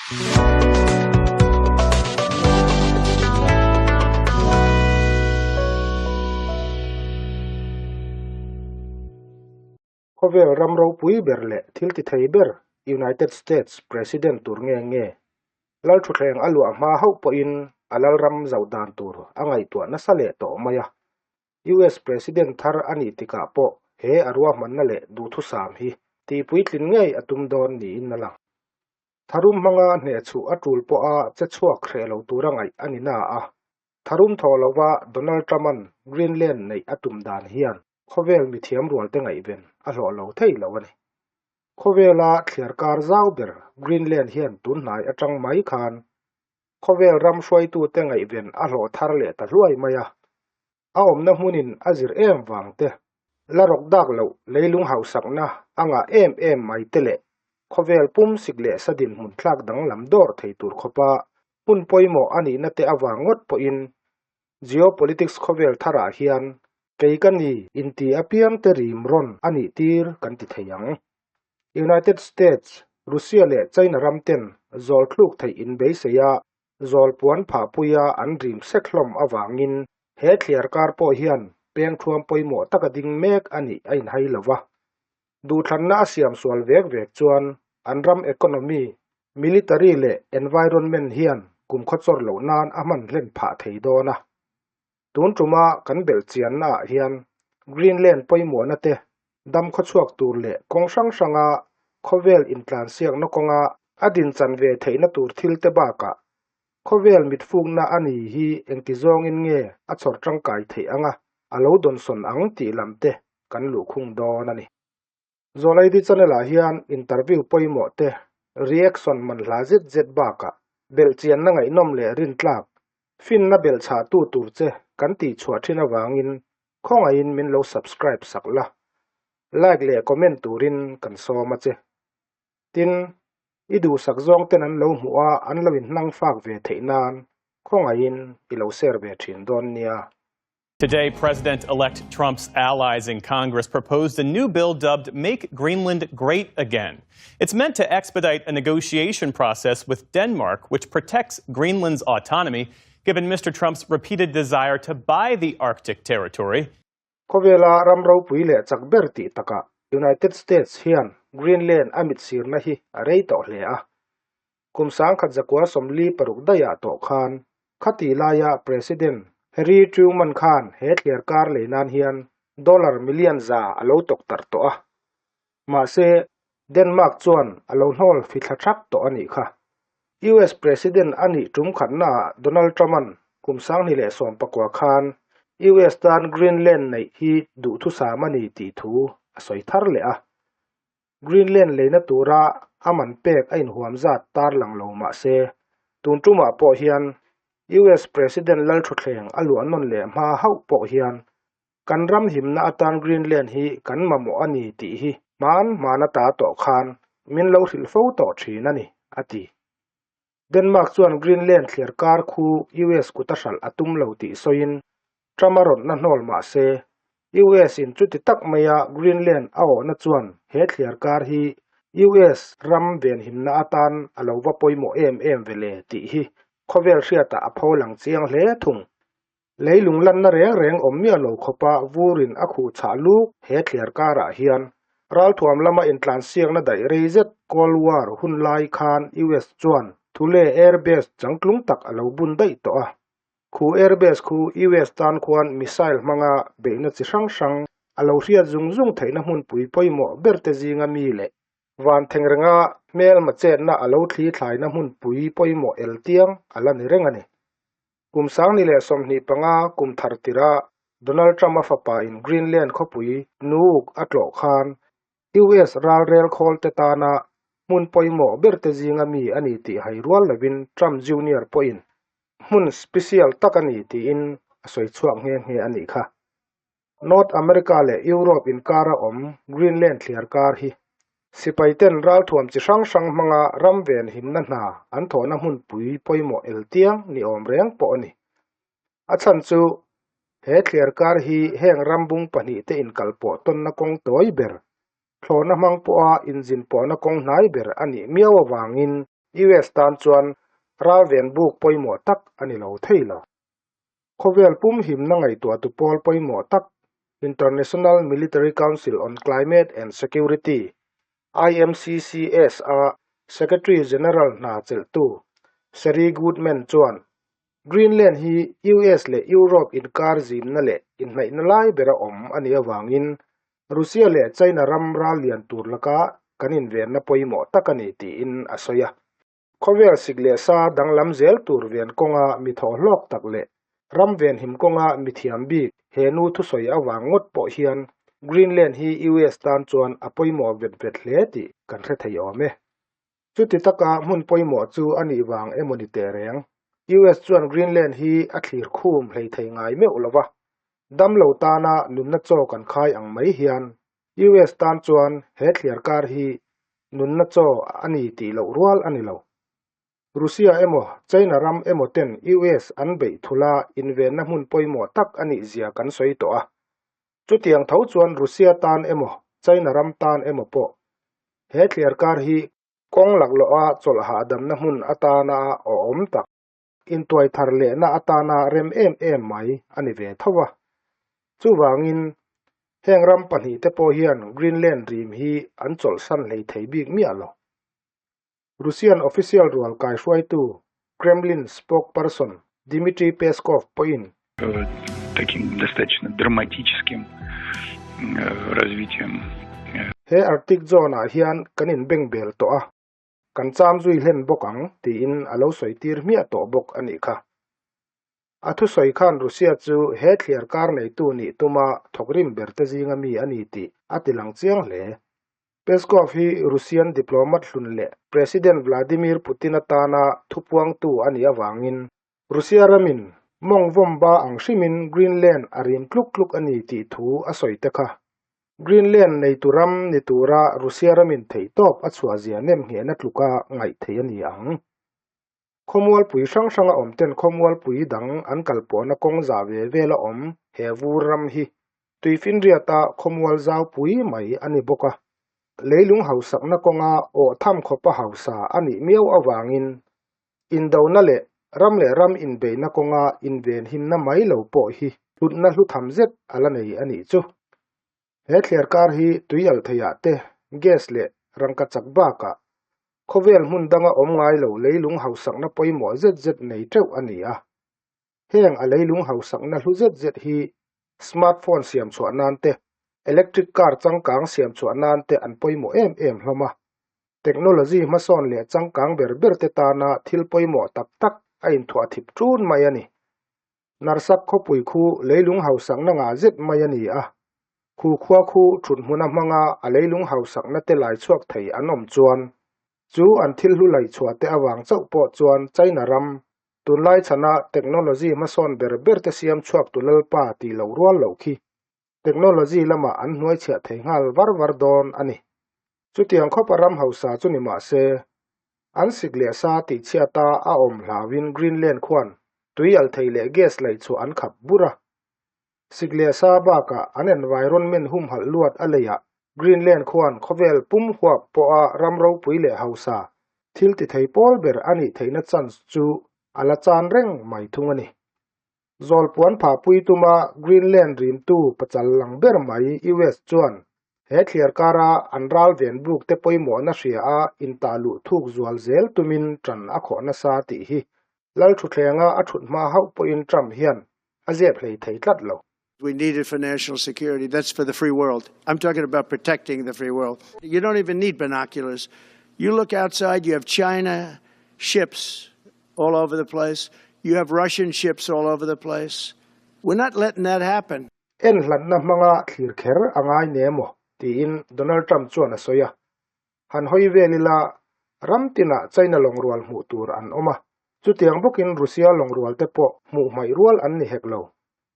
Khawvel ram ropui ber leh thil ti thei ber United States President tur nge nge Lalthutthleng a luah hma hauh pawhin a lalram zoh dan tur a ngaihtuah nasa leh tawh mai a. US President thar a nih tikah pawh he a ruahmanna leh duhthusam hi tihpuitlin ngei a tum dawn niin a lang. Tharum hmanga hnehchhuh a tul pawha che chhuak hreh lo tura ngaih a ni na a, tharum thawh lova Donald Trump-a'n Greenland neih a tum dan hian khawvel mithiam rualte ngaihven a hlawh lo thei lo a ni. Khawvela thliar kar zau ber Greenland hian tun hnai atang mai khan khawvel ram hruaitute ngaihven a hlawh thar leh ta hluai mai a, a awmna hmunin a zir em vang te, la rawk dak loh leilung hausakna a ngah em em mai te leh khawvel pum sik leh sa dinhmun thlak danglam dawr thei tur khawpa hmun pawimawh a nihna te avang ngawt pawhin Geopolitics khawvel tharah hian kei ka ni inti apiang te rim rawn a nih tir kan ti thei ang. United States, Russia leh China ram ten zawl thluk theih inbeisei a zawl puan phahpuia an rim sek hlawm avangin he thliar kar pawh hian peng thuam pawimawh taka ding mek a nih a inhai lo va. Duhthlanna a siam sual vek vek chuan an ram economy, military leh environment hian kum khawchawr loh nan a hman hlen phah thei dawn a. Tun tuma kan belh chianna ah hian Greenland pawimawhna te dam khawchhuak tur leh kawng hrang hranga khawvel intlansiakna kawnga a dinchan ve theihna tur thil te bakah khawvel mitfukna a ni hi engti zawngin nge a chhawr tangkai theih anga a lo dawnsawn ang tih lam te kan luhkhung dawn a ni. Zawlaidi channel ah hian interview pawimawh te, reaction man hla zet zet bakah belhchianna ngaihnawm leh rintlak, finna belhchhahtu tur che kan tihchhuah thin avangin khawngaihin min lo subscribe sak la, like leh comment turin kan sawm a che. Tin, i duhsak zawng ten an lo hmuh a an lo inhnang fak ve theih nan khawngaihin i lo share ve thin dawn nia. Today, President-elect Trump's allies in Congress proposed a new bill dubbed Make Greenland Great Again. It's meant to expedite a negotiation process with Denmark, which protects Greenland's autonomy, given Mr. Trump's repeated desire to buy the Arctic territory. Khawvela ram ropui leh chak ber tih takah United States hian Greenland a mitsirna hi a rei tawh hle a. Kum sangkhat zakua 46 daihah tawh khan Khati laia President Harry Truman khan he thliar kar lei nan hian dollar million za a lo tawk tarh tawh a. Mahse, Denmark chuan a lo hnawl fithla thak tawh a nih kha. US President a nih tum khatnaah Donald Trump-a'n kum 2019 khan US tan Greenland neih hi duhthusam a ni tih thu a sawi thar leh a. Greenland leina tura a man pek a inhuam zat tarlang lo mah se, tun tumah pawh hian US President Lalthutthleng a luah nawn leh hma hauh pawh hian kan ram himna atan Greenland hi kan mamawh a ni tih hi hman hman ata tawh khan min lo hrilh fo tawh thin a ni, a ti. Denmark chuan Greenland thliar kar khu US kut a hralh a tum lo tih sawiin Trump a rawtna hnawl mah se, US in chuti tak maia Greenland a awhna chuan he thliar kar hi US ram venhimna atan a lo va pawimawh em em ve le tih hi khawvel hriatah a pholang chiang hle thung. Leilung lanna reng reng awm miah lo khawpa vurin a khuh chhah luk he thliar karah hian ralthuam lama intlansiakna daih rei zet Cold War hun lai khan US chuan Thule Air Base changtlung tak a lo bun daih tawh a. Khu Air Base khu US tan khuan missile hmanga beihna chi hrang hrang a lo hriat zung zung theihna hmunpui pawimawh berte zinga mi leh van thengrenga hmelma chetna a lo thli thlaina hmunpui pawimawh el tiang a la ni reng a ni. Kum 2025 kum thar tirah Donald Trump-a fapa in Greenland khawpui Nuuk a tlawh khan US ralrel khawlte tana hmun pawimawh berte zinga mi a ni tih hai rual lovin Trump Junior pawhin hmun special tak a ni tiin a sawi chhuak nghe nghe a nih kha. North America leh Europe inkara awm Greenland thliar kar hi sipaiten ralthuam chi hrang hrang hmanga ram ven himna hna an thawhna hmunpui pawimawh el tiang ni awm reng pawh a ni. A chhan chu he thliar kar hi heng rambung pahnihte inkalpawh tawnna kawng tawi ber, thlawhna hmang pawha inzin pawhna kawng hnai ber a nih miau avangin. US tan chuan ralven buk pawimawh tak a ni lo thei lo. Khawvel pum himna ngaihtuahtu pawl pawimawh tak International Military Council on Climate and Security, IMCCS, a Secretary General hna chelhtu Sherry Goodman chuan Greenland hi US leh Europe inkar zimna leh inhnaihna lai bera awm a nih avangin Russia leh China ram ral lian tur laka kan invenna pawimawh tak a ni tiin a sawi a. Khawvel sik leh sa danglam zel tur ven kawnga mi thawhhlawk tak leh ram venhim kawnga mi thiam bik he nu thusawi avang ngawt pawh hian Greenland hi US tan chuan a pawimawh vet vet hle tih kan hre thei awm e. Chuti taka hmun pawimawh chu a nih vang emaw ni teh reng, US chuan Greenland hi a thlir khum hlei thei ngai meuh lo va, damlo tana nunna chaw kan khai ang mai hian US tan chuan he thliar kar hi nunna chaw a ni tih loh rual a ni lo. Russia emaw China ram emaw ten US an beih thula invenna hmun pawimawh tak a nih zia kan sawi tawh a. Chutiang tho chuan Russia tan emaw China ram tan emaw pawh he thliar kar hi kawng laklawha chawlh hahdamna hmun atana awhawm tak intuai thar lehna atana rem em em mai a ni ve tho a. Chuvangin, heng ram pahnihte pawh hian Greenland rim hi an chawlhsan hlei thei bik miah lo. Russian official rual kaihruaitu Kremlin spokesperson Dmitry Peskov pawhin Таким достаточно драматическим развитием. He Arctic zone-ah hian kan inbengbel tawh a, kan cham zui hlen bawk ang tiin a lo sawi tir hmiah tawh bawk a nih kha. A thusawi khan Russia chu he thliar kar neitu nih tuma thawkrim berte zinga mi a ni tih a ti lang chiang hle. Peskov hi Russian diplomat hlun leh President Vladimir Putin atana thupuangtu a nih avangin Russia ramin mawng vawmba ang hrimin Greenland a rim tluk tluk a ni tih thu a sawi te kha. Greenland neitu ram ni tura Russia ramin theihtawp a chhuahzia nemnghehna tluka ngaih theih a ni ang. Khawmualpui hrang hranga awm ten khawmualpui dang an kalpawhna kawng zah ve vela awm he vur ram hi Tuifinriata khawmual zaupui mai a ni bawk a. Leilung hausakna kawnga awh tham khawpa hausa a nih miau avangin indona leh ram leh ram inbeihna kawnga invenhimna mai lo pawh hi hlutna hlu tham zet a la nei a nih chu. He thliarkar hi tui alh theiah te, gas leh rangka chak bakah khawvel hmun danga awm ngai lo leilung hausakna pawimawh zet zet nei teuh a ni a. Heng a leilung hausakna hlu zet zet hi smartphone siam chhuah nan te, electric car changkang siam chhuah nan te an pawimawh em em hlawm a. Technology hmasawn leh changkang ber ber te tana thil pawimawh tak tak a inthuah thip ṭun mai a ni. Narsak khawpui khu leilung hausakna ngah zet mai a ni a, khu khua khu thut hmuna hmanga a leilung hausakna te lai chhuak thei an awm chuan chu an thil hlu laih chhuah te avang chauh pawh chuan China ram tunlai chhana technology hmasawn ber ber te siam chhuak tu lalpa tih loh rual loh khi technology lamah an hnuai chhiah thei nghal var var dawn a ni. Chutiang khawpa ram hausa chu ni mah se, an sik leh sa tih chhiata a awm hlauin Greenland khuan tui al thei leh gas laih chhuah an khap bur a. Sik leh sa bakah an environment humhalh luat a leiah Greenland khuan khawvel pum huap pawha ram ropui leh hausa thil ti thei pawl ber a nih theihna chance chu a la chan reng mai thung a ni. Zawlpuan phahpui tuma Greenland rimtu pachal lang ber mai US chuan he thliar kara an ral ven buk te pawimawhna hria a intah luh thuk zual zel tumin ṭan a khawh nasa tih hi Lalṭhuthlenga a ṭhut hma hauh pawhin Trump hian a zep hlei thei tlat lo. We need it for national security. That's for the free world. I'm talking about protecting the free world. You don't even need binoculars. You look outside, you have China ships all over the place. You have Russian ships all over the place. We're not letting that happen. En hlanna hmanga thlir kher a ngai ne maw? tiin Donald Trump chuan a sawi a. Han hawi vel ila, ram tinah China lawngrual hmuh tur an awm a, chutiang bawkin Russia lawngrual te pawh hmuh hmaih rual an ni hek lo.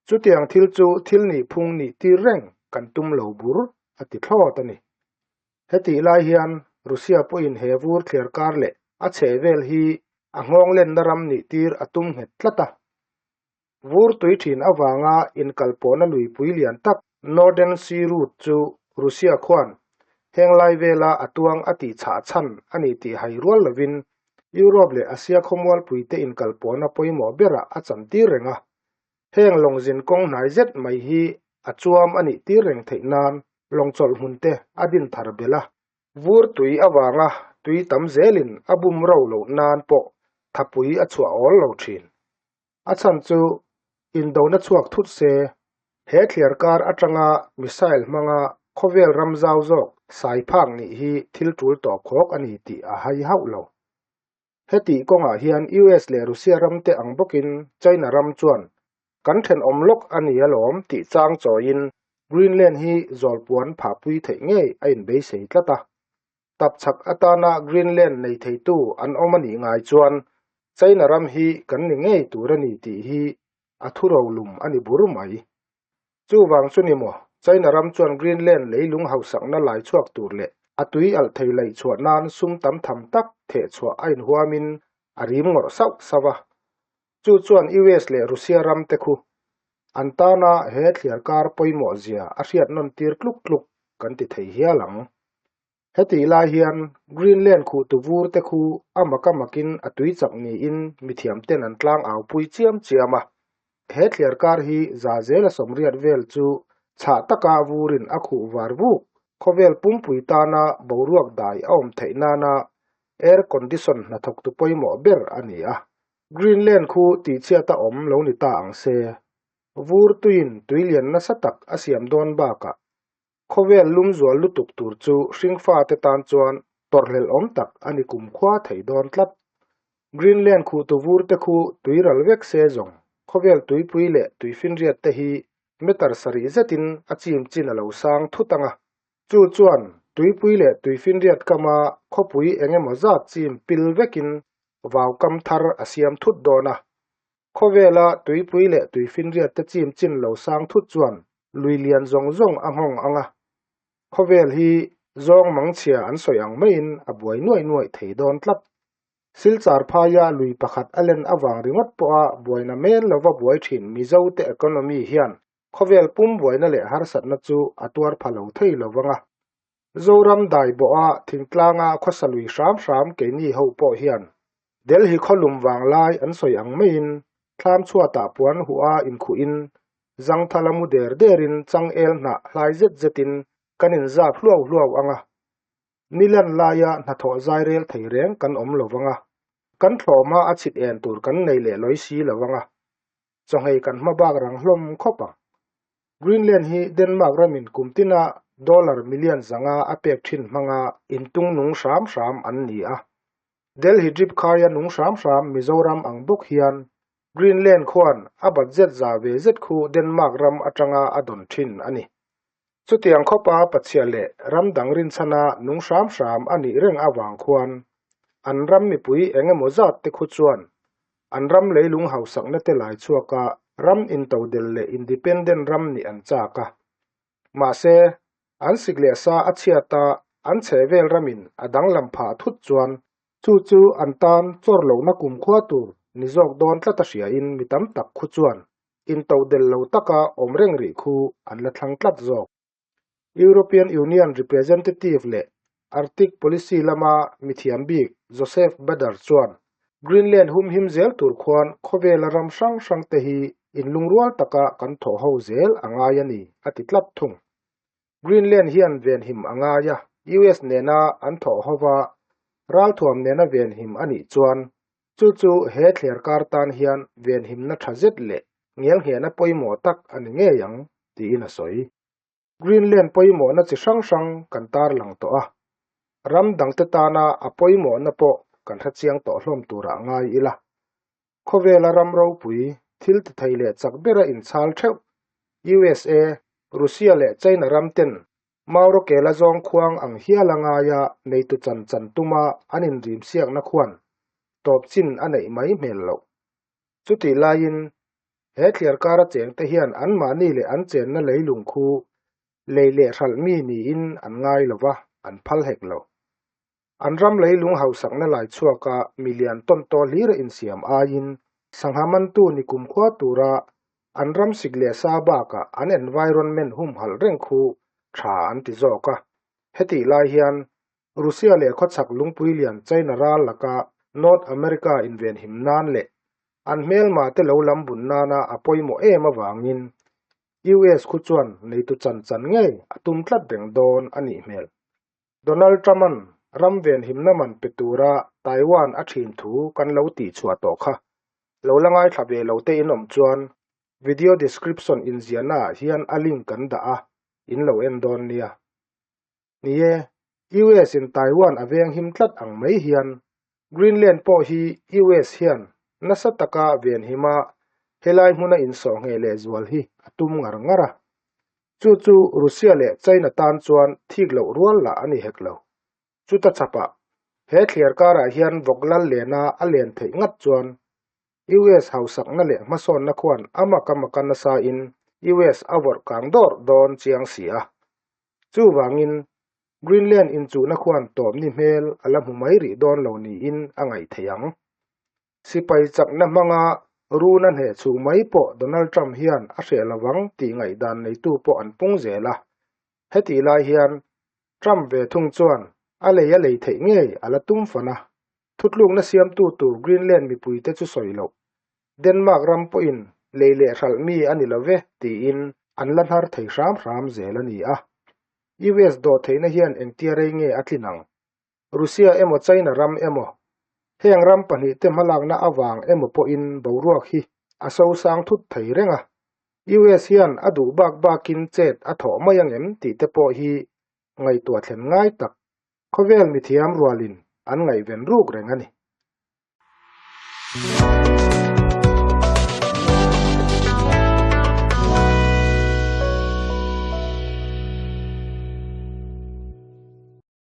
Chutiang thil chu thil nih phung nih tir reng kan tum lo bur, a ti thlawt a ni. Hetih lai hian Russia pawhin he vur thliar kar leh a chheh vel hi a nghawng lenna ram nih tir a tum nghet tlat a. Vur tui thin avanga inkalpawhna luipui lian tak Northern Sea Route chu Russia khuan heng lai vela a tuang a tih chhah chhan a ni tih hai rual lovin. Europe leh Asia khawmualpuite inkalpawhna pawimawh berah a chantir reng a. Heng lawng zin kawng hnai zet mai hi a chuam a nih tir reng theih nan lawng chawlh hmun te a din thar belh a. Vur tui avanga tui tam zelin a bum ro loh nan pawh thapui a chhuah awl lo thin. A chhan chu indona chhuak thut se, he thliar kar atanga missile hmanga khawvel ram zau zawk sai phak nih hi thil tul tawh khawk a ni tih a hai hauh lo. Hetih kawngah hian US leh Russia ramte ang bawkin China ram chuan kan thenawm lawk a ni alawm tih chang chawiin Greenland hi zawlpuan phahpui theih ngei a inbeisei tlat a. Tapchhak atana Greenland nei theitu an awm a nih ngai chuan China ram hi kan ni ngei tur a ni tih hi a thurolum a ni bur mai. Chuvang chu ni maw, China ram chuan Greenland leilung hausakna lai chhuak tur leh a tui alh thei laih chhuah nan sum tam tham tak theh chhuah a inhuamin a rim ngawrh sauh sauh a. Chu chuan US leh Russia ram te khu an tana he thliarkar pawimawh zia a hriat nawn tir tluk tluk kan ti thei hial ang. Hetih lai hian Greenland khuhtu vur te khu a mak a makin a tui chak niin mithiam ten an tlang au pui chiam chiam a. He thliarkar hi za zela 80 vel chu chhah taka vurin a khuh var vuk. Khawvel pumpui tana boruak dai a awm theih nana air condition hnathawktu pawimawh ber a ni a. Greenland khu tihchhiat a awm lo ni ta ang se. Vur tuiin tuilian nasa tak a siam dawn bakah Khawvel lum zual lutuk tur chu hringfate tan chuan tawrhhlelh awm tak a ni kumkhua thei dawn tlat. Greenland khuhtu vur te khu tui ral vek se zawng khawvel tuipui leh tuifinriat te hi meter sarih zetin a chim chin a lo sang thut ang a. Chu chuan tuipui leh tuifinriat kama khawpui eng emaw zat chim pil vekin vau kam thar a siam thut dawn a. Khawvela tuipui leh tuifinriat te chim chin lo sang thut chuan lui lian zawng zawng a nghawng ang a, khawvel hi zawng mangchhia an sawi ang maiin a buai nuaih nuaih thei dawn tlat. Silchar phaia lui pakhat a len avang ringawt pawha buaina men lova buai thin Mizote economy hian khawvel pum buaina leh harsatna chu a tuar pha lo thei lo vang a. Zoram dai bawha thingtlanga khawsa lui hram hram keini ho pawh hian Delhi khawlum vang lai an sawi ang maiin thlam chhuatah puan huha inkhuhin zangthala mu der derin changel hnah hlai zet zetin kan inzap hluau hluau ang a. Nilan laia hnathawh zai rel thei reng kan awm lo vang a, kan thlawhma a chhit en tur kan nei leh lawi si lo vang a, chawngei kan hma bak rang hlawm khawp ang. Greenland hi Denmark ramin kum tina dollar million 500 a pek thin hmanga intung nung hram hram an ni a. Delhi drip khaia nung hram hram Mizoram ang bawk hian Greenland khuan a budget za ve zet khu Denmark ram atanga a dawn thin a ni. Chutiang khawpa pachhia leh ram dang rinchhana nung hram hram a nih reng avang khuan an ram mipui eng emaw zat te khu chuan an ram leilung hausakna te lai chhuaka ram intodel leh independent ram nih an chak a. Mahse, an sik leh sa a chhiat a, an chhehvel ramin a danglam phah thut chuan chu chu an tan chawr lohna kumkhua tur ni zawk dawn tlat a hriain mi tam tak khu chuan intodel lo taka awm reng rih khu an la thlang tlat zawk. European Union representative leh Arctic policy lama mithiam bik Joseph Bader chuan Greenland humhim zel tur khuan khawvela ram hrang hrang te hi inlungrual taka kan thawh ho zel a ngai a ni a ti tlat thung. Greenland hian venhim a ngai a, US nena an thawh hova ralthuam nena venhim a nih chuan chu chu he thlerkar tan hian venhimna tha zet leh ngelnghehna pawimawh tak a ni ngei ang tiin a sawi. Greenland pawimawhna chi hrang hrang kan tarlang tawh a, ram dangte tana a pawimawhna pawh kan hrechiang tawh hlawm turah ngai ila. Khawvela ram ropui, thil ti thei leh chak bera inchhal theuh, USA, Russia leh China ram ten Mauro Kela zawng khuang ang hial a ngaia neitu chan chan tuma an inrimsiakna khuan tawp chin a neih mai hmel loh. Chutih laiin, he thliarkara chengte hian anmahni leh an chenna leilung khu lei leh hralh mi niin an ngai lo va, an phal hek lo. An ram leilung hausakna lai chhuaka milian tawn taw hlir a insiam aiin sangha mantu ni kumkhua tura an ram sik leh sa bakah an environment humhalh reng khu tha an ti zawk a. Hetih lai hian Russia leh khawchhak lungpui lian China ral laka North America invenhim nan leh an hmelma te lo lam bun nana a pawimawh em avangin US khu chuan neitu chan chan ngei a tum tlat reng dawn a nih hmel. Donald Trump-a'n ram venhimna man pe tura Taiwan a thin thu kan lo tihchhuah tawh kha. Lo la ngaithla ve lo te in awm chuan video description inziahna ah hian a link kan dah a, in lo en dawn nia. Ni e, US in Taiwan a venghim tlat ang mai hian Greenland pawh hi US hian nasa taka venhima helai hmuna insawhngheh lehzual hi a tum ngar ngar a. Chu chu Russia leh China tan chuan thik loh rual lah a ni hek lo. Chuta chhapah, he thliar karah hian vawk lal lena a len theih ngat chuan US hausakna leh hmasawnna khuan a maka maka nasain US a vawrh kang dawrh dawn chiang si a. Chuvangin, Greenland inchuhna khuan tawpni hmel a la hmu mai rih dawn lo niin a ngaih theih ang. Sipai chakna hmanga runa hneh chhuh mai pawh Donald Trump hian a hreh lovang tih ngaihdan neitu pawh an pung zel a. Hetih lai hian Trump ve thung chuan a lei a lei theih ngei a la tum fan a. Thutlukna siamtu tur Greenland mipuite chu sawi loh. Denmark ram pawhin lei leh hralh mi a ni lo ve tiin an la hnar thei hram hram zel a ni a. US dawhtheihna hian engtia rei nge a tlin ang? Russia emaw China ram emaw, heng ram pahnihte hmalakna avang emaw pawhin boruak hi a sosang thut thei reng a. US hian a duh bak bakin chet a thawh mai ang em tih te pawh hi ngaihtuah thlen ngai tak khawvel mithiam rualin an ngaihven ruk reng a ni.